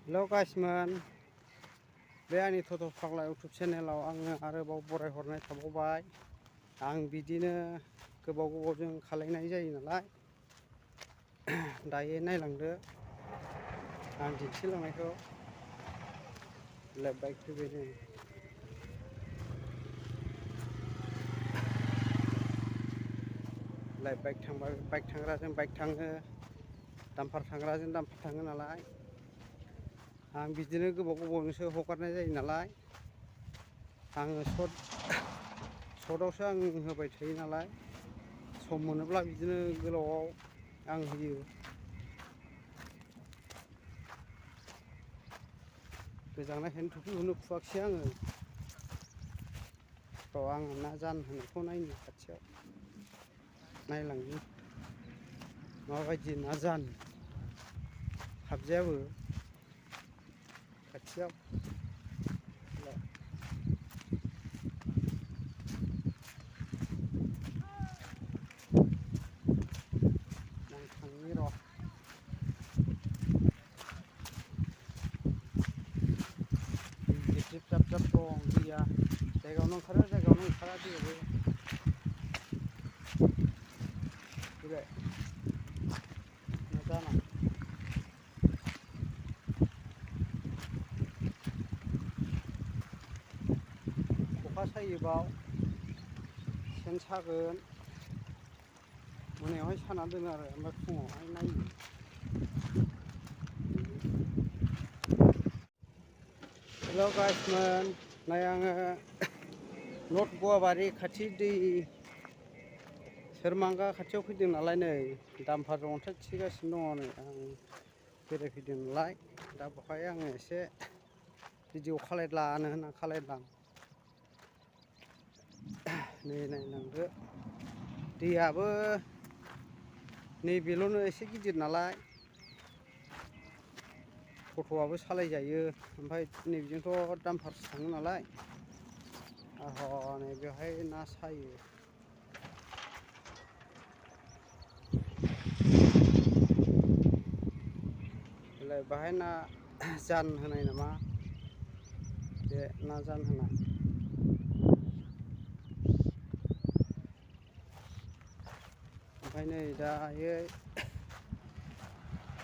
हेल' गाइसमोन, बे आंनि टट' फाग्ला इउटुब चेनेलाव आङो आरोबाव बरायहरनाय थाबावबाय। आं बिदिनो गोबावजों खालायनाय जायो नालाय, दायो नायलांदो आं दिन्थिलांनायखौ। लाइभ बाइक फैबाय नै। लाइभ बाइक थांबा बाइक थांग्राजों बाइक थाङो, दाम्पार थांग्राजों दाम्पार थाङो नालाय। आं बिदिनो गोबावजोंसो हगारनाय जायो नालाय, आङो सर्टआवसो आं होबाय थायो नालाय, सम मोनोब्ला बिदिनो गोलावआव आं होयो। गोजांनायखायनो थफिखौनो खुवाखिसै आङो। र' आङो ना जान होनायखौ नायनो खाथियाव नायलांनि माबायदि ना जान हाबजायाबो खाथियाव। आं थांनि र'। जिब जाब जाब दं दैया, जायगायावनो ओंखारा दैयाबो। फैबाय ना जाना। खखा सायो बाव, सेन सागोन, मोनायावहाय साना दोनो आरो, ओमफ्राय फुङावहाय नायो। हेल' गाइसमोन, नाय आङो नर्थ गवाबारि खाथि दै सोरमांगा खाथियाव फैदों नालाय, नै दाम्पारजों अन्थाइ थिखोगासिनो दङ। नै आं बेरायफैदों नालाय, दा बेवहाय आङो एसे भिडिअ खालायद्लानो होनना खालायदां। नै नायलांदो, दैयाबो नैबेल'नो एसे गिदिर नालाय, टट'आबो सालायजायो। ओमफ्राय नैबेजोंथ' दाम्पारसो थाङो नालाय, नै बेवहाय ना सायो। बाहाय ना जान होनाय नामा, बे ना जान होनाय। ओमफ्राय नै दायो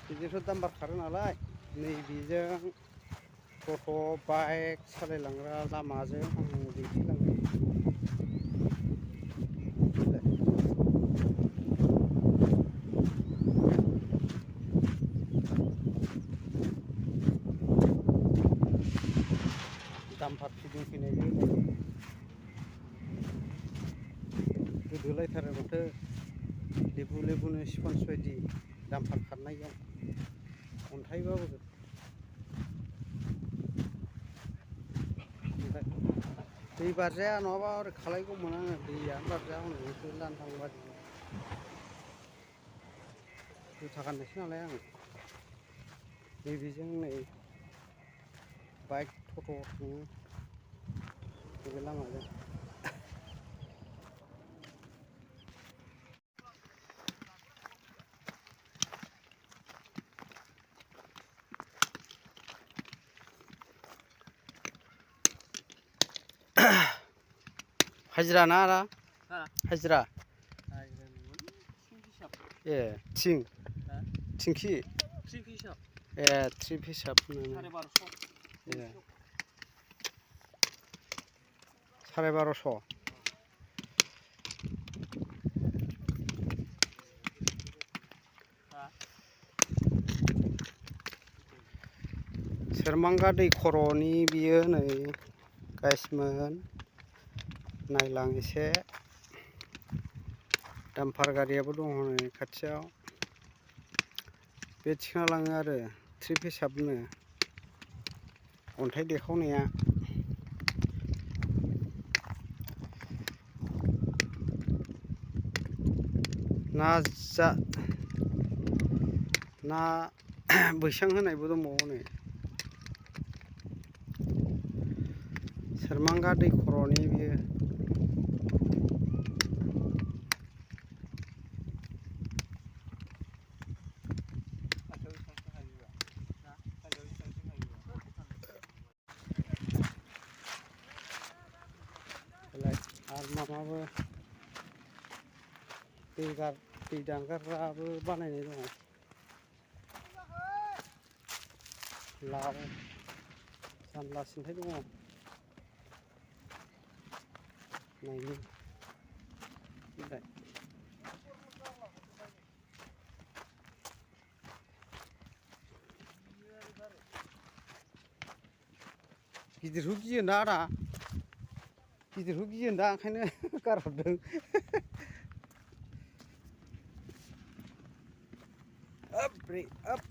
बिदिथ' दाम्पार खारो नालाय, नैबेजों टट' बाइक सालायलांग्रा लामाजों आं दिन्थिलांदों। दाम्पार फिदिंफैनायबो गोदोलायथारो माथो, लेबु लेबुनो स्पन्ज बायदि दाम्पार खारनायजों, अन्थाइबाबो। दै बारजाया, नङाबा ओरै खालायगौमोन आङो, दैयानो बारजाया हनै बेखौ लांदां बादिनो। जुथा गाननायसो नालाय आं। नैबेजों नै बाइक टट' थाङो नैबे लामाजों। हाजिरा ना आदा? हाजिरा? ए थिं थिंखि? ए ट्रिप हिसाब। ए 1250। सोरमांगा दै खर'नि बियो नै गाइसमोन, नायलां एसे। दाम्पार गारियाबो दङ नै खाथियाव, बे थिखांना लाङो आरो ट्रिप हिसाबनो अन्थाइ देखावनाया। ना बैसां होनायबो दंबावो नै, सोरमांगा दै खर'नि बियो। आरो माबाबो दै दानगारग्राबो बानायनाय दङ। लाव जानला सिन्थाय दङ नायनि ओमफ्राय गिदिरखौ गियोना आदा गिदिरखौ गियोना ओंखायनो गारहरदों। up रे up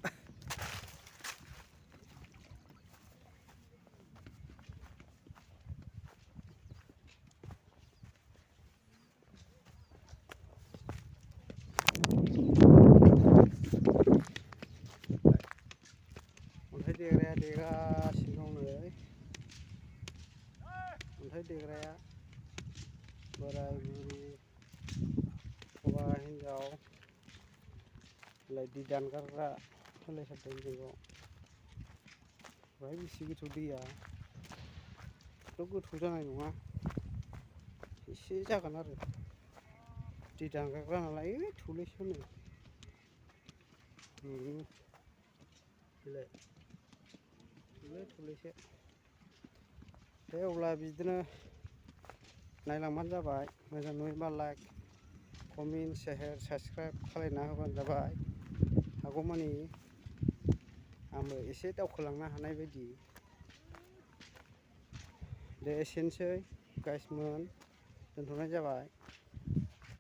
अन्थाइ देग्राया देगासिनो दं नै अन्थाइ देग्राया बोराय बुरि हौवा हिन्जाव दै दानगारग्रा होलायथारदों बेयाव बेहाय बेसे गोथौ दैया गोथौ जानाय नङा एसे जागोन आरो दै दानगारग्रा नालाय ओइ थौलेसो नै बेलाय थौलेसो दे अब्ला बिदिनो नायलांबानो जाबाय मोजां नुयोबा लाइक कमेन्ट शेयार साबस्क्राइब खालायना होबानो जाबाय हागौमानि आंबो एसे दावखोलांनो हानाय बायदि दे एसेनोसै गाइसमोन दोनथ'नाय जाबाय।